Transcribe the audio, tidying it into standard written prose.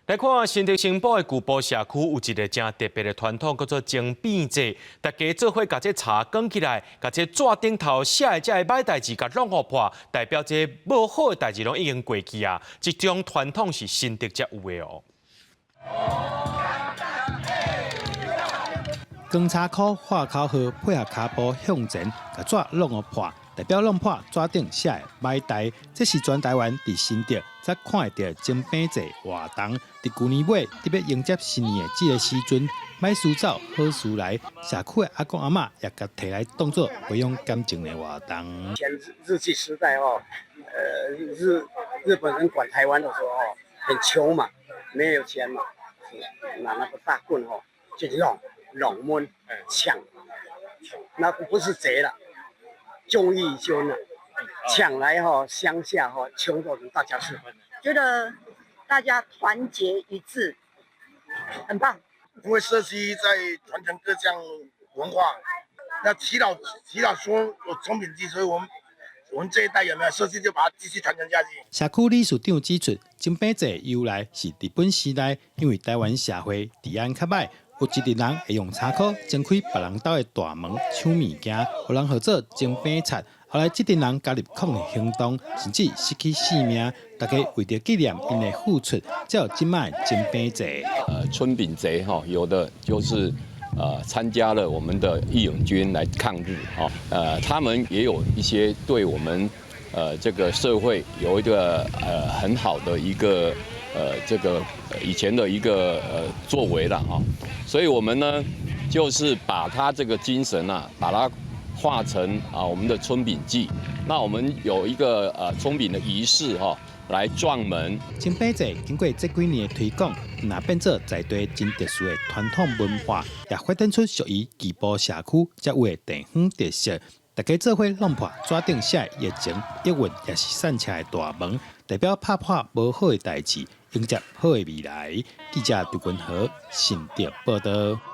來看新竹新埔的舊埔社區有一个誠特別的傳統，叫做蒸餅祭。大家做伙共這柴捲起來，共這紙頂頭寫的這个䆀代誌共弄予破，代表這無好的代誌攏已經過去啊。這種傳統是新竹才有的哦。捲柴箍喊口號，配合跤步向前，共紙弄予破，代表弄破紙頂寫的䆀代。這是全台灣佇新竹才看會著蒸餅祭活動。佇舊年尾，佇欲迎接新年的這个時陣，䆀事走，好事來，社區的阿公阿嬤也共提來當做培養感情的活動。以前日據時代哦，日本人管台灣的時候哦，很窮嘛，沒有錢嘛，拿那個大棍哦，就弄弄門搶，那不是賊了，忠義軍了，搶來吼鄉下吼窮的人大家吃，覺得大家團結一致，很棒。因為社區在傳承各項文化，那耆老說有蔥餅祭，所以我們這一代有沒有社區就把它繼續傳承下去。社區理事長指出，蒸餅祭由來是日本時代，因為台灣社會治安較䆀，有一陣人會用柴箍衝開別人兜的大門搶物件，予人號做蒸餅賊。後來這陣人加入抗日行動，甚至失去性命。大家為著紀念𪜶的付出，才有這擺的蒸餅祭。春餅賊哈，有的就是參加了我們的義勇軍來抗日哈，他們也有一些對我們這個社會有一個很好的一個這個以前的一個作為了哈，所以我們呢就是把他這個精神啊，把它化成啊我們的春餅祭。那我們有一個春餅的儀式哈，來撞門。蒸餅祭經過這幾年的推廣，若變做在地真特殊的傳統文化，也發展出屬於舊埔社區才有的地方特色。大家做伙弄破紙頂寫的疫情、厄運，抑是散赤的大門，代表拍破無好的代誌，迎接好的未來。記者劉君和新竹報導。